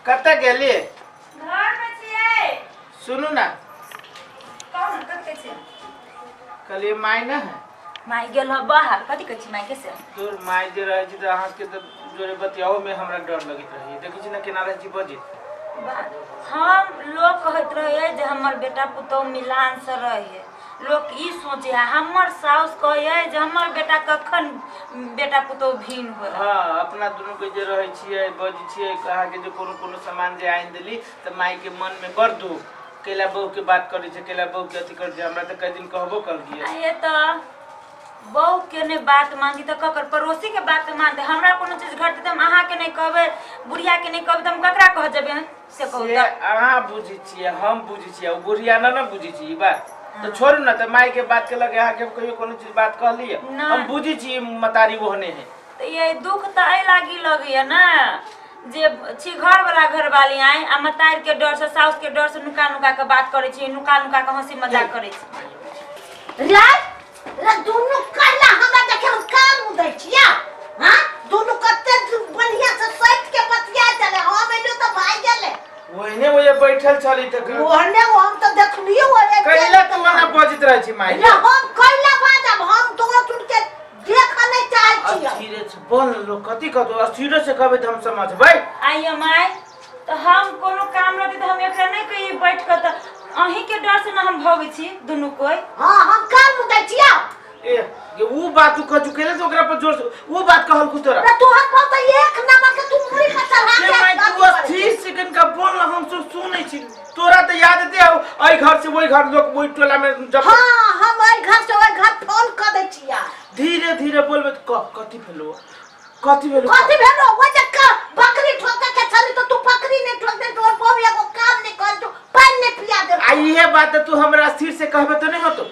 कतऽ गेली? घर में छियै। सुनू ना। कहू ने, कथी कहै छियै? कहलियै माय ना है? माय गेल हँ बाहर। कथी कहै छी माय के से? तोर माय जे रहै छी तऽ अहाँके तऽ जोरे बतियाओ में हमरा डर लगैत रहै। देखै छी ने केना रहै छी बजैत। हम लोग कहैत रहे जे हमर बेटा पुतोह मिलान से रहे, लोक ई सोचे है। हमर साउस कहै जे हमर बेटा कखन बेटा पुतोह भिन्न होय। हाँ, अपना दुनू के जे रहै छियै, बजै छियै, अहाँके जे कोनो कोनो सामान जे आनि देली तऽ माय के मन में बड़ दुख, कैला बहू के बात करै छै, कैला बहू के अथी करै छै। हमरा तऽ कई दिन कहबो कलकियै। आ ये तऽ बहू के नहि बात मानती तऽ ककर पड़ोसी के बात मानते? हमरा कोनो चीज घटतै तऽ हम अहाँके नहि कहबै, बुढ़िया के नहि कहबै तऽ हम ककरा कह जेबै से कहू? से तऽ अहाँ बुझै छियै, हम बुझै छियै, ओ बुढ़िया ना ने बुझै छी ई बात। तऽ छोड़ू ने, तऽ माय के बात के लगे अहाँके कहियो कोनो चीज बात कहलियै? नहि। हम बुझै छी मतारी ओहने है। तऽ ये दुख तऽ एहि लागी लगैया ने जे छी घरवाला घरवाली आइ आ मतार के डर से, साउस के डर से नुका नुका के बात करै छी, नुका नुका के हंसी मजाक करै छी। रे रे, दुनू कहला हमरा देखे हम कान मुदै छिया। हां, दुनू कते बढ़िया से सैत के बतिया चले, हम एलियो तऽ भाग गेले। ओहने ओहे बैठल छली तऽ ओहने हम तऽ देखलियो ओहे। कैला तू ओना बजैत रहै छी माय? रे, हम कैला बाजब? हम तोरा सुन के देखऽ नहि चाहै छियै। अस्थिरे से बोल, लोग कथी कहतो? अस्थिरे से कहबै तऽ हम समझबै। आइयो माय, तऽ हम कोनो काम रहतै तऽ हम एकरा नहि कहियै बैठ कऽ, तऽ अहीं के डर से ने हम भगै छी दुनू कोइ। हाँ, हम कान मुदै छिया। ए ये ऊ बात तू कह चुकेले तो ओकरा पर जोर से ऊ बात कहल कुछ तोरा? रे, तोहर पर तऽ एक नंबर के तू मुड़ी पर चढ़ा ये के माय, तू अस्थिर से कनिका बोल ना, हम सब सुनै छी। तोरा तऽ याद दे एहि घर से ओहि घर लोग ओहि टोला में जब। हाँ, हम एहि घर से ओहि घर फोन कर दै छिया। धीरे धीरे बोलबे तऽ कथी भेलो, कथी भेलो? कथी भेलो? वो जे बकरी ठोके के छली तो तू बकरी नहीं ठोक दे, तोर बहू एगो काम नहीं कर, तू पानी नहीं पिया दे। आ इहे बात तू हमरा स्थिर से कहबे तऽ नहीं होतो?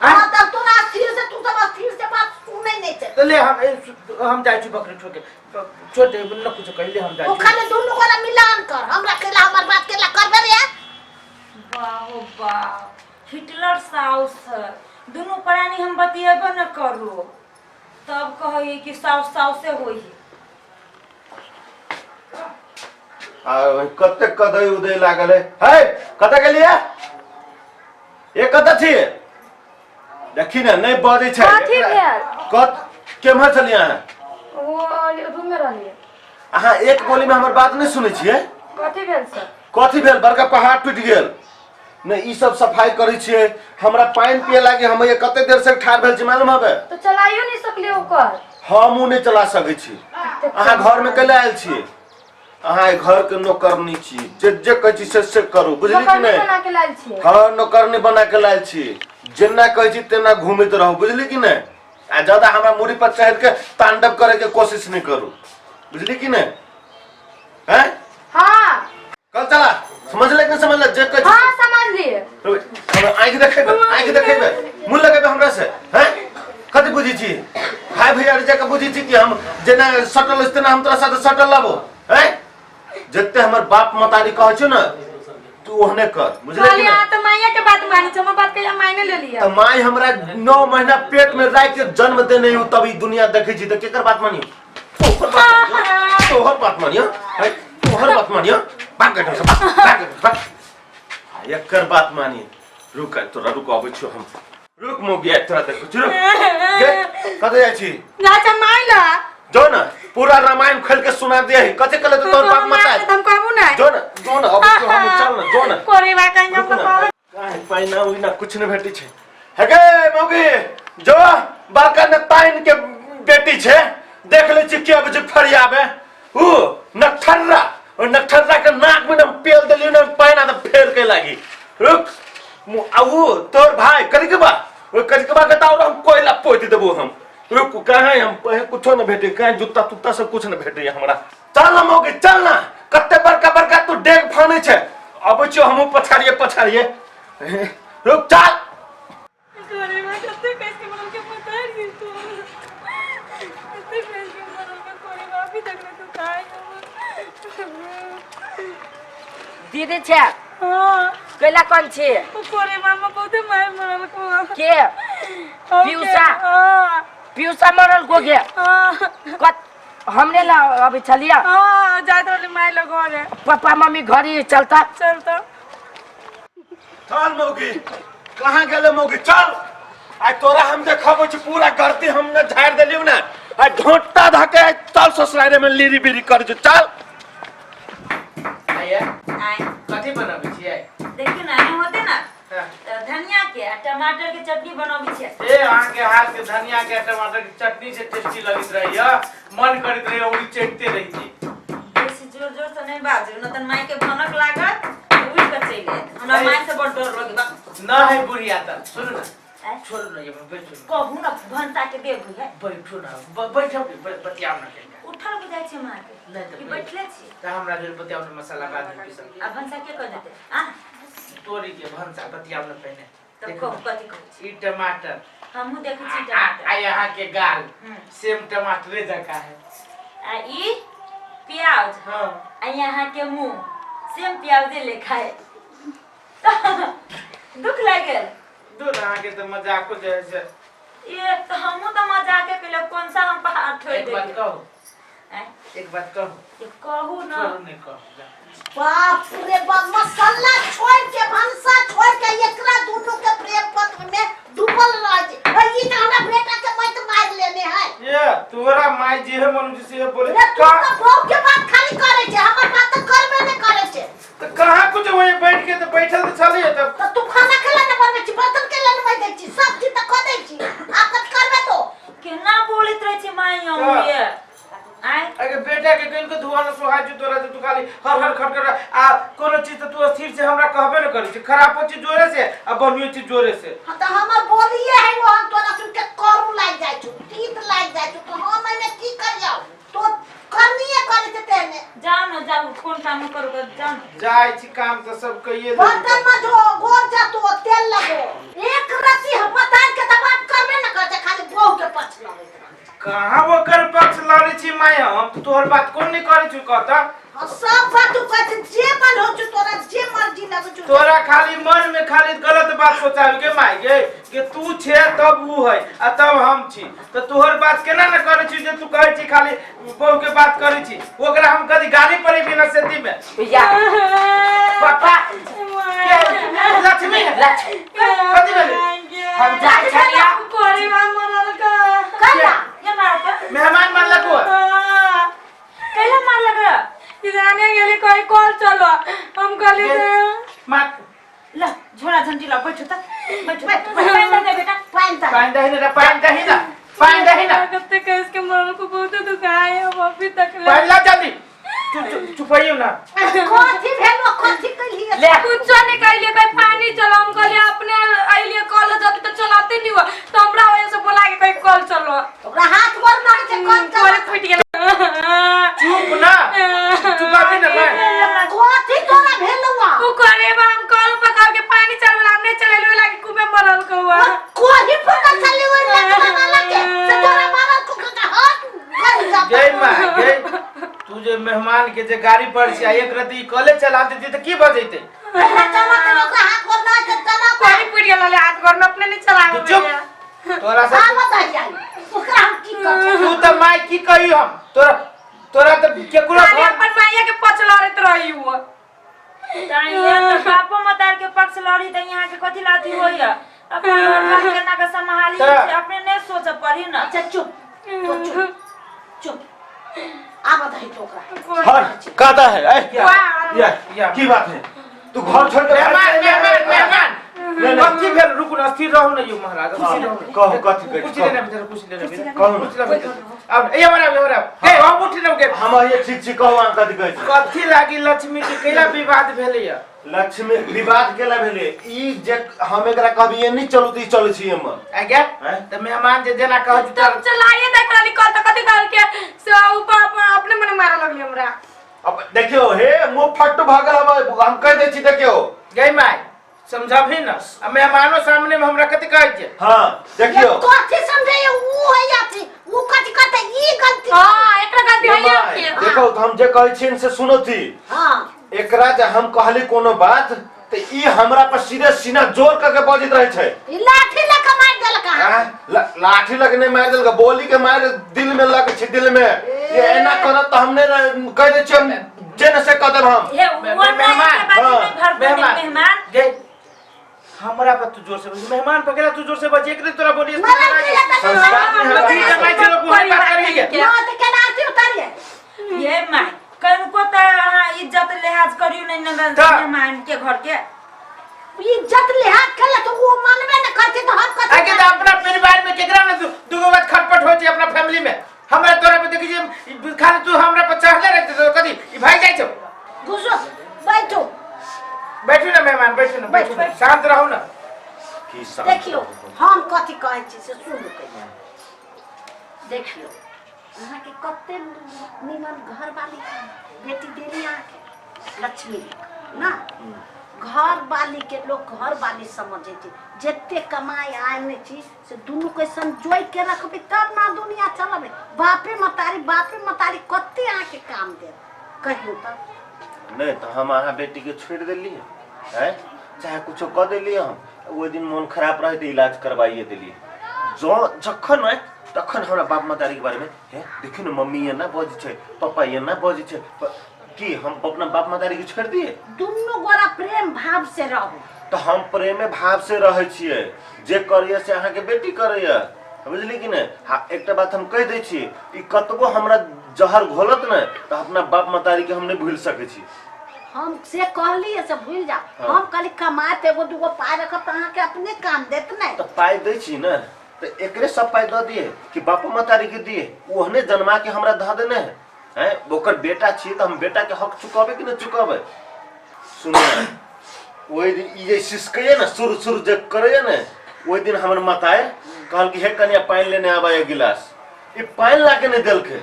हाँ, तब तोरा स्थिर से, तू सब स्थिर से बात सुनै नहीं छै। तो ले, हम जाइ छी बकरी ठोके, छोड़ दे न कुछ कहले, हम जाइ तू छी। खाली दुनू गोरा मिलान कर, हमरा केला हमर बात केला करबे रे। वाह हो वाह, हिटलर साउस है। दुनू प्राणी हम बतियेबो न करू तब कहै कि साउस साउसे होई है। आ कते कदई उदय लागल है। हे, कतऽ गेलियै? ए, कतऽ छी? देखी ने, नहि बजै छै। कथी भेल? कत केम्हर छलियै अहाँ? वो रूम में रहलियै। अहाँ एक बोली में हमर बात नहि सुनै छियै। कथी भेल सर? कथी भेल? बड़का पहाड़ टूटि गेल ने। ई सब सफाई करै छियै, हमरा पानि पिए लागी। हम ये कते देर से ठाढ़ भेल छी, मालूम हबे? तो चलाइयो नहीं सकलियै ओकर। हम उ नहि चला सकै छी। अहाँ घर में कैला आयल छियै? अहाँ एहि घर के नौकरनी छी, जे जे कहै छी से से करू, बुझली कि नौकरनी नहि? बना के लायल छियै। हाँ, नौकरनी बना के लायल छी, जेना कहै छी तेना घूमैत रहू, बुझली कि नहि? आ ज्यादा हमरा मुड़ी पर चढ़ के तांडव करे के कोशिश नहीं करू, बुझली कि नहीं? हैं? हाँ। कल चला, समझ ले कि नहीं समझ ले जे कहै छी? हाँ, समझ लिए। हमरा आँखि देखेबे, आँखि देखेबे, मुँह लगेबे हमरा से? हैं, कथी बुझै छी? भाई भैया जाके बुझै छी कि हम जेना सटल अछि तेना हम तोरा साथे सटल लेबो? हैं, जते हमर बाप मतारी कहै छौ ने, तू ओहने कर, बुझले कि कहलियै नहीं? अहाँ तऽ माइये के बात मानै छी, हमर बात कहिया मायने लेलियै? तऽ माय हमरा 9 महीना पेट में राखि के जन्म देने हूँ, तब ई दुनिया देखै छी, तऽ केकर बात मानियो? तोहर बात मानियो? तोहर बात मानियो? हैं? तोहर बात मानियो? भाग गए से, भाग, भाग, भाग। आ, एकर बात मानी? रुक, तोरा रुक, अबै छियो हम, रुक। मोगिया तोरा देखै छी, रुक गे। कतऽ जाइ छी? जा छै माय ला। जो न, पूरा रामायण खोल के सुना दिया है। कथी कहले तो तोहर बाप मता? हम कहबू नहीं। जो न, जो न, अबै छियो हम, चल न, जो न। कोरे बा कहीं रुक हम न। कहबू। काहे पाइना उइना कुछ नहीं भेटै छै? हे गे मौगी, जो बड़का ने के बेटी छै, देख लै छी के अबै छै फरियाबे। ऊ नठर्रा, ओ नठर्रा के नाक में न पेल देलियो न पाइना त फेर के लागी। रुक, आ ऊ तोर भाई करिकबा, ओ करिकबा के ताउर हम कोयला पोति देबो हम। रुक, कहाँ हम कुछो न भेटे, कहाँ जूता तुत्ता सब कुछ न भेटे हमरा। चल ना मौगी, चल ना। कते बड़का बड़का तू डेग फानै छै, अबै छियो हमहूँ पछाड़िए पछाड़िए। रुक, चल। कोरे बा कते कैसे मरल के पता नहीं तो कते कैसे मरल के कोरे बा अभी तक नहीं तो काय। दीदी छै? हाँ। कैला कोन छी? कोरे मामा बहुते मार मरल को। के? पीयूषा? हाँ। पीयूषा मरल को गे? हाँ। कत हमरे ला अबै छलियै। हाँ, जाइत रहली माय लग घरे। पप्पा मम्मी घरे चलता। चलता। चल मौगी, कहाँ गेले मौगी? चल, आइ तोरा हम देखबै छी। पूरा गलती हम ने झाड़ि देलियौ ने, आइ ढोंटा धके आइ चल, ससुरारे में लीरी बीरी कर जो, चल। आइया। आय। कथी बनबै छियै? देखियौ ने, एहन होते ने। हाँ। तऽ धनिया के आ टमाटर के चटनी बनबै छियै। ए, अहाँके हाथ के धनिया के टमाटर के चटनी से टेस्टी लगैत रहैया, मन करैत रहैया उड़ी चटते रहियै। बेसी जोर जोर से नहि बाजू न तऽ माय के भनक लागत तऽ उठि कऽ चलि आयत। हमरा माय से बड़ डर लगे बा। न है बुढ़िया तऽ सुनू ने। आँय? छोड़ू ने, ये बैठू ने। कहू ने, भनसा के देव है। बैठू ने, बैठू, बतियाउ ने कनिका। उठल बुझाइ छै माँ के। नहि तऽ कि बैठले छी? तऽ हमरा जोर बतियाउ ने, मसाला बाद में पीसब। आ भनसा के कऽ देतै आ? तोरी के भनसा, बतियाउ ने पहिने। तब देखू। कहू, कथी कहै छी? ई टमाटर। हमहूँ देखै छी आ टमाटर। आ यहाँ के गाल हम्म। सेम टमाटरे जका है। आ ई प्याज। हाँ। आ यहाँ के मुंह सेम प्याजे लेखा है। दुख लागि गेल। दूर, अहाँके तऽ मजाको जे है से। ये तऽ हमहूँ तऽ मजाके केलियै, कोन सा हम पहाड़ ठोकि एक बात देलियै? कहू? आँय? एक बात कहू? ये कहू ने। छोड़ू, नहि कहू, जा। बाप रे बाप, मसाला छोड़ के, भनसा छोड़ के एकरा दुनू के प्रेम पत्र में डूबल रह छै। अरे, ई तऽ हमरा बेटा के मत मार लेने है। ये तोरा माय जे है मनु जी से बोले। रे, तू का तऽ बहू के बात खाली करे छै, हमर बात तऽ करबे नहि करे छै। तऽ कहाँ कुछ वही बैठ के तऽ बैठल तऽ छलियै तब। तऽ तू खाना खेला ने बनबै छी, बर्तन केला ने माजै छी, सब चीज तऽ कऽ दै छी, आब कथी करबे तो? केना बोलैत रहै छै माय हम? का? ये आँय? अगर बेटा के कहीं के धुआ न सुहा जो तोरा जे तू खाली हर हर खटखट आ कोनो चीज तऽ तू स्थिर से हमरा कहबे न करै छी, खराबो चीज जोरे से आ बढ़ियो चीज जोरे से। हाँ, तऽ हमर बोलिए है वो हम तोरा सुन के करू लागि जाइ छौ, तीत लागि जाइ छौ, तऽ हम एहिमे की करियौ? तो करनिए करै छै तेने। जाउ ने, जाउ, कोन काम करू के, जाउ ने। जाइ छी, काम तऽ सब कहिए देली। बर्तन में जो गोर जतो, तेल लगो, एक रत्ती हम बताय के तऽ बात करबे न करै छै, खाली बहू के पक्ष लगैत रहै छै। कहाँ ओकर पक्ष लड़ै छी माय? हम तऽ तोहर बात कोन नहि करै छी, कहता। हाँ, सब बात तू कहै छै, जे मन हो छौ तोरा, जे मर्जी लगै छौ। तोरा खाली मन में खाली गलत बात सोचाबे के माय गे कि तू छे तब ऊ है आ तब हम छी, तऽ तोहर बात केना ने करै छी जे तू कहै छी खाली बहू के बात करै छी, ओकरा हम कभी गाली पड़े बिना सेती में। या पापा। लक्ष्मी है, कथी भेलै? हम जाइ छलियै। परिवार मरल का। कैला? के मारलक? मेहमान मारलक हो? हाँ। कैला मारलक रे? जाने गेली, कहीं कॉल चलो, हम कहली मार ल, झोला झंटी ल, बैठो त, बैठो, पानि दे दे बेटा। पानि दे। पानि दही ने, पानि दही ने, पानि दही ने। कते कैस के मरल को बहुत दुखाए हम अभी तक ले। पानि ला जल्दी, चुप चुपैयौ ना। कथी भेलो? कथी कैलिए? ले। कुछो नहीं कहलिए, कहीं पानी चलो, हम कहलिए अपने अइलिए कॉल जब तो चलाते नहीं हुआ, तो हमरा वजह से बोला के कहीं कॉल चलो। ओकरा हाथ गोर नहीं छै, कौन कोरे चला? फूट गेल। चुप ना, चुपाबी ना मैं। कथी तोरा भेलौआ? उ करे बा, हम कॉल पकड़ के पानी चलबे ला नहीं चलेलु लागी कुबे मरल कौआ। कोही पता चली ओइ लकड़ा वाला के से तोरा मारल को के हाथ गल जाता। गई माँ गई, तू जे मेहमान के जे गाड़ी पर छै आ एक रति कले चला देती तऽ की बजैते? पहिला चला के, ओकरा हाथ गोर नहीं छै, चला। कोरी फूट गेल ले, हाथ गोर में अपने नहीं चलावे। तू चुप, तोरा से आब बताइए ओकरा हम की करबै? तू तऽ माय की कही हम तोरा, तोरा तऽ केकरो खाली घर अपन माइया के पचलरैत रही उ। ताई ये तऽ बापो मतार के पक्ष लड़ी तऽ यहाँ के कथी लाथी होइया? अपन घर बार केना के सम्हाली अपने नहीं सोचे पड़ी ना। अच्छा चुप, तो चुप चुप, आब बताइए तो ओकरा। हर कादा है ए। वाह। या। या। की बात है? तू घर छोड़ के मेहमान, मेहमान, मेहमान। नहीं, नहीं। कथी भेल? रुकू ना, स्थिर रहू ना यौ महाराज, स्थिर रहू ना। कहू, कथी कहै छी? कुर्सी लेने आबि, कुर्सी लेने आबि। कहू ना। कुर्सी लेने आब, ए हमरा आब, हमरा आब। ए हम उठि ने के। हम ये ठीक छी, कहू अहाँ कथी कहै छी? कथी लागी लक्ष्मी के कैला विवाद भेलैया? लक्ष्मी विवाद केला भेलै ई जे हम एकरा कहबियै नहि चलू तऽ ई चलै छी एम्हर। आज्ञा। हैं? तऽ मेहमान जे जेना कहत। तब चलाइए देख रहली कल तऽ कथी कहल के से ऊपर अपने मने मारे लगली हमरा। अब देखियौ हे, मुँह फट्टू भऽ गेल हमर, हम कहि दै छी, देखियौ। गई माय, समझबही न, आ मेहमानो सामने में हमरा कथी कहै छै? हाँ, देखियौ। कथी समझे ऊ है अथी, ऊ कथी कहते, ई गलती। हाँ, एकरा गलती है। माय, के देखो, तऽ हम जे कहै छियनि से सुनथी। हाँ। एकरा जे हम कहली कोनो बात तऽ ई हमरा पर सीधे सीना जोर करके बजैत रहै छै। ई लाठी लऽ कऽ मारि देलक अहाँ। आँय? लाठी लग नहि मारि देलक, बोली के मारि दिल में लग छै, दिल में। ये एना करत तऽ हम नहि कहि दै छियै, हम जे ने से कह देब हम। हे वो नहीं मेहमान, के बात हाँ, नहीं भर मेहमान। मेहमान। गे हमरा पर तू जोर से बज, मेहमान पर गेला तू जोर से बज, एक दिन तोरा बोली मरल के तऽ संस्कार नहीं है। की जमाई छै लोग वही बात करी के। ना तऽ केना आरती उतारिए? ये माय कनको त अहाँ इज्जत लिहाज करियो नहीं न तऽ- मेहमान के घर के। इज्जत लिहाज खेले तो वो मानबे न करते तो हम कथी? आगे तो अपना परिवार में केकरा ने दूगो बात खटपट हो छै अपना फैमिली में। हमरा तोरा पे देखी जे खाली तू हमरा पर चढ़ले रहते तो कथी ई भाग जाइ छौ? घुसो, बैठो। बैठू ना मेहमान, बैठू ना, बैठू ना, शांत रहू ना। की शांत? देखियो हम कथी कहै छी से सुनू कहियो। देखियो अहाँके कते निमन घर वाली बेटी देली अहाँके लक्ष्मी ना। घर वाली के लोग घर वाली समझै छै, जते कमाई आनै छी से दुनू के संजोइ के रखबै तब ना दुनिया चलबै। बापे मतारी, बापे मतारी कते अहाँके काम देत कहियो तऽ? नहि तऽ हम अहाँ बेटी के छोड़ि देलियै हैं, चाहे कुछो कऽ देलियै हम। ओहि दिन मोन खराब रहै तऽ इलाज करवाइए देलियै। जँ जखन आयत तखन हमरा बाप मतारीके बारेमे हे देखियौ ने, मम्मी एना बजै छै, पप्पा एना बजै छै। की हम अपना बाप मतारीके छोड़ि दियै? दुनू गोरा प्रेम भाव से रहू। तऽ हम प्रेमे भाव से रहै छियै, जे करैया से अहाँके बेटी करैया, बुझली कि नहि? हाँ, एकटा बात हम कहि दै छी, ई कतबो हमरा जहर घोलत ने तऽ अपना बाप मतारीके हम नहि भूलि सकै छी। हम से कहलियै से भूलि जाओ। हाँ। हम कहली कमात एगो दूगो पाइ रखब तऽ अहाँके अपने काम देत नहि। तऽ पाइ दै छी ने तऽ एकरे सब पाइ दऽ दिए कि बापो मतारी के दिए? ओहने जन्मा के हमरा धऽ देने है हैं, ओकर बेटा छी तऽ हम बेटा के हक चुकबै कि नहि चुकबै? सुनू ने, ओहि दिन ई जे सिसकैए ने, सुर सुर जे करैए ने, ओहि दिन हमर मताए कहल कि हे कनिया पानि लेने आबा एक गिलास, ई पानि ला के नहि देलकै।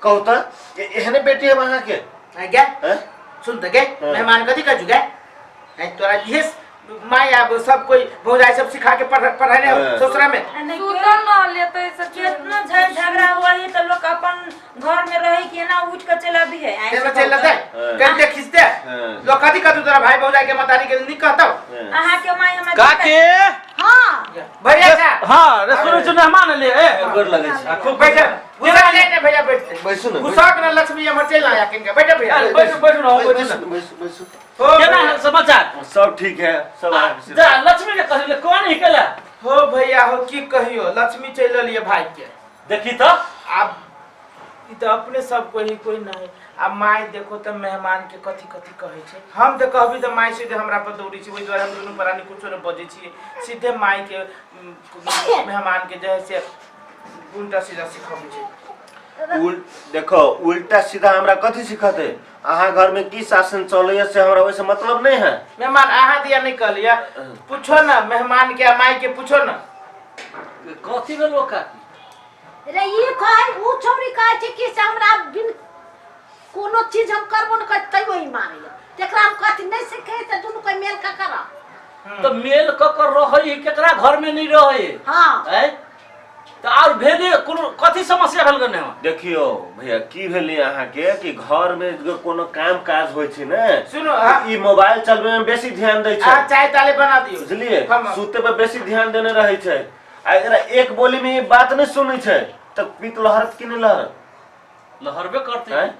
कहू तऽ एहने बेटी है अहाँके? गे हैं? सुन तऽ गे। हाँ। मेहमान कथी कहै छु गे? हैं, तोरा इहे माय आब सब कोई भौजाई सब सिखा के पढ़ाने हाँ। ससुरा में। सुतल सुतल न लेते सब। केतना झगड़ा हुआ है तो लोग अपन घर में रहे के ना उठ के चला भी है। चलो चल लते हाँ। कते खींचते हाँ। लोग कथी कहतौ तोरा भाई भौजाई के मतारी के नहीं कहतौ? हाँ। अहाँ के माय हमरा काके। हाँ। भैया सा हाँ रे, सुनै छी मेहमान एलै ए। गोर लगै छी। आ, खूब बैठ, घुसा ले ने भैया, बैठते। बैसू ने। घुसा के ना लक्ष्मी हमर चल आया किनके, बैठ भैया। अरे, बैठू बैठू ना, बैठू ना। बैसू बैसू बैसू। हो केना भैया। है समाचार? सब ठीक है, सब अहाँके जा लक्ष्मी के कहले कोन निकला? हो भैया हो, की कहियो, लक्ष्मी चलि लिए भाई के। देखी तो आब ई तऽ अपने सब कोई कोई नहीं। आ माय देखो तऽ मेहमान के कथी कथी कहै छै। हम तऽ कहबी तऽ माय सीधे हमरा पर दौड़ै छै, ओहि दुआरे हम दुनू प्राणी कुछो नहि बजै छियै। सीधे माय के मेहमान के जे है से उल्टा सीधा सिखबै छै। देखो उल्टा सीधा हमरा कथी सिखते? अहाँ घर में की शासन चलैया से हमरा ओहिसे मतलब नहीं है। मेहमान अहाँ दिया नहीं कहलियै, पूछो ना मेहमान के आ माय के पूछो ना। कथी भेल ओ काकी? रे ई कहै उ छौरी कहै छै कि से हमरा बिन कोनो चीज हम करबो न कर तैयो ई मारैया, तेकरा हम कथी नहीं सिखे से दुनू कोई मेल का करब। तो मेल क कर रहै केकरा घर में नहीं रहै? हाँ। हैं तो और भेले कोनो कथी समस्या भेल गने? देखियो भैया की भेलै अहाँके कि घर में जो कोनो काम काज होइ छै ने, सुनो, हाँ। ई मोबाइल चलबै में बेसी ध्यान दै छै। अहाँ चाय ताले बना दियौ। बुझलियै? हम सुते पर बेसी ध्यान देने रहै छै आ एकरा एक बोली में ई बात नहीं सुनै छै तऽ पीत लहरत कि नहि लहरत? लहरबे करते। हैं?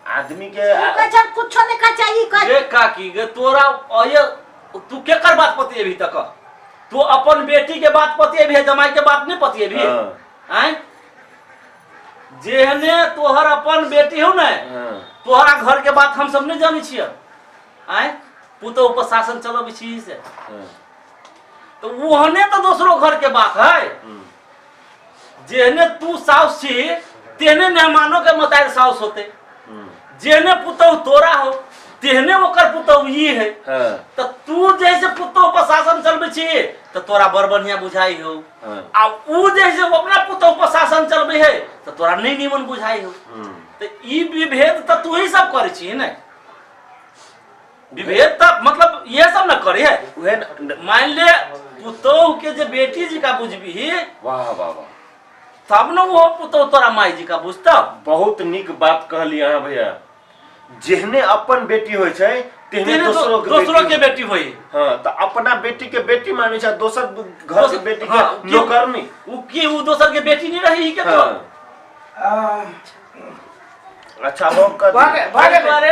आदमी के उ कहै छै हम कुछो नहीं कहै छै, ई कहै। रे काकी गे तोरा अये तू केकर बात पतिएबही तक? तू अपन बेटी के बात पतिएबही, जमाई के बात नहीं पतिएबही? हाँ। आँय जेहने तोहर अपन बेटी हो ने, हाँ। तोहरा घर के बात हम सब नहीं जानै छियै। आँय पुतोह पर शासन चलबै छी से। हाँ। तो ओहने तो दोसरो घर के बात है। जेहने तू साउस छी तेहने मेहमानो के मतार साउस होते। जेहने पुतोह तोरा हो तेहने ओकर पुतोह ई है। हाँ। तो तू जैसे पुतोह पर शासन चलबै छी तो तोरा बड़ बढ़िया बुझाई हो। हाँ। आ ऊ जैसे अपना पुतोह पर शासन चलबै है तो तोरा नहीं नीमन बुझाई हो। तो ई विभेद तो तू ही सब करै छी ने, विभेद तो मतलब ये सब न करे है। उहे न- मान ले पुतोह के जे बेटी जी का बुझबी, वाह वाह वाह, तब न वो पुतोह तोरा माई जी का बुझता। बहुत नीक बात कहली अहाँ भैया। जेहने अपन बेटी होइ छै तेहने तेहने दोसरो के दोसरो के बेटी होई। हाँ, तऽ अपना बेटी के बेटी मानै छै आ दोसर घर के बेटी के हाँ, नौकरनी। उ की उ दोसर के बेटी नहीं रही के तो? हाँ। अच्छा हम कर भऽ गेल, भऽ गेलै। अरे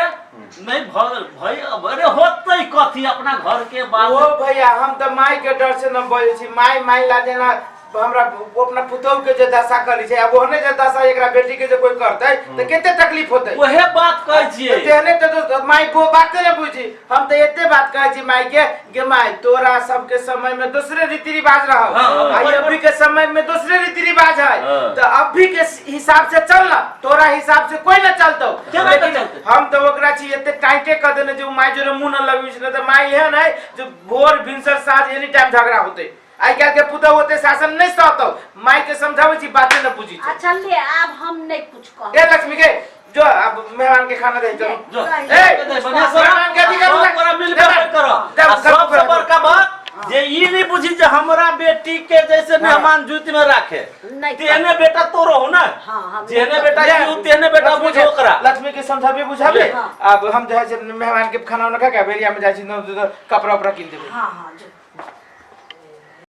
नहीं भऽ भई अब अरे होतै कथी अपना घर के बात। ओ भैया, हम तऽ माय के डर से न बजै छी। माय माय ला जेना हमरा ओ अपना पुतोहु के जे दशा करै छै आ ओहने जे दशा एकरा बेटी के जे कोई करतै तऽ कते तकलीफ होतै। ओहे बात कहै छियै। तेहने तऽ दोस्त माय को बाते ने बुझी। हम तऽ एते बात कहै छी माय के, गे माय, तोरा सबके समय में दूसरे रीति रिवाज रहो, आ अभी के समय में दूसरे रीति रिवाज है। तऽ अभी के हिसाब से चल ना, तोरा हिसाब से कोई ना चलतो। केना लेकिन चलतै? हम तऽ ओकरा छी एते टाइटे कऽ देने जे उ माय जोरे मुंह न लगबी छै, तऽ माय एहन है जे भोर भिनसर साँझ एनी टाइम झगड़ा होते। आइ काल्हि के पुतहु ओते शासन नहीं सहतौ। माय के समझाबै छी, बाते न बुझी छै। अच्छा ले, आब हम नहीं कुछ कहब। ए लक्ष्मी के जो अब मेहमान के खाना दे, चलो। जो ए, बढ़िया से मेहमान के अथी करू सब गोरा मिल के करो। दे, आ कर, सबसे कर। बड़का बात जे ई नहीं बुझी जे हमरा बेटी के जैसे मेहमान जूत में राखे, नहीं। तेहने बेटा तोरो हो ना। हाँ, हम जेहने बेटा की तेहने बेटा लक्ष्मी बुझ के- ओकरा। लक्ष्मी के समझाबे बुझाबे। हाँ। अब हम जाइ छी मेहमान के खाना उना खा के बेरिया में जाइ छी, न- न- कपड़ा उपड़ा किन देबै। हाँ हाँ, जो।